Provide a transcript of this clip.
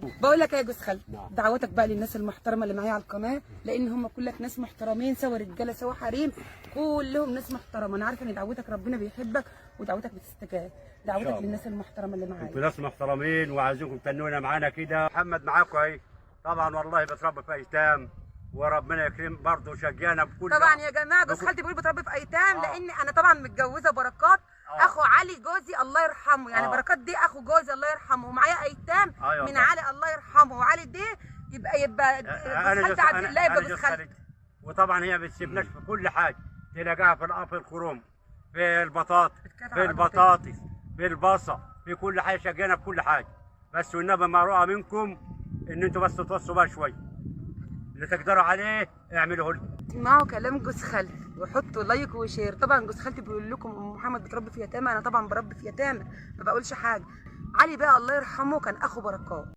بقول لك يا جوز خالتي، نعم. دعوتك بقى للناس المحترمة اللي معايا على القناة، لان هم كلك ناس محترمين، سواء رجاله سواء حريم، كلهم ناس محترمه. انا عارفه ان دعوتك ربنا بيحبك ودعوتك بتستجاب. دعوتك الله. للناس المحترمة اللي معايا. انتوا ناس محترمين وعايزينكم تنونا معانا كده. محمد معاكم اهي طبعا، والله بتربي في ايتام وربنا يكرم برضه شجانا بكل. طبعا يا جماعة جوز بكل- خالتي بيقول بتربي في ايتام، لان انا طبعا متجوزة بركات، اخو علي جوزي الله يرحمه، يعني بركات دي اخو جوزي الله يرحمه، ومعايا ايتام أيوة من طبعا. علي الله يرحمه، وعلي دي يبقى جوز خالتي عبد الله، يبقى أنا جوز خالتي. وطبعا هي ما بتسيبناش في كل حاجة، تلاقيها في في الخروم، في البطاطس، بتكافح في على البطاطس، في البصل، في كل حاجة، شجانا في كل حاجة. بس والنبي ما رؤى منكم ان انتوا بس توصوا بقى شوية، اللي تقدروا عليه اعملوه لنا. اسمعوا كلام جوز خالتي وحطوا like و share. طبعا جوز خالتي بيقول لكم ام محمد بتربي في يتامى، انا طبعا بربي في يتامى، ما بقولش حاجة. علي بقى الله يرحمه كان اخو بركات.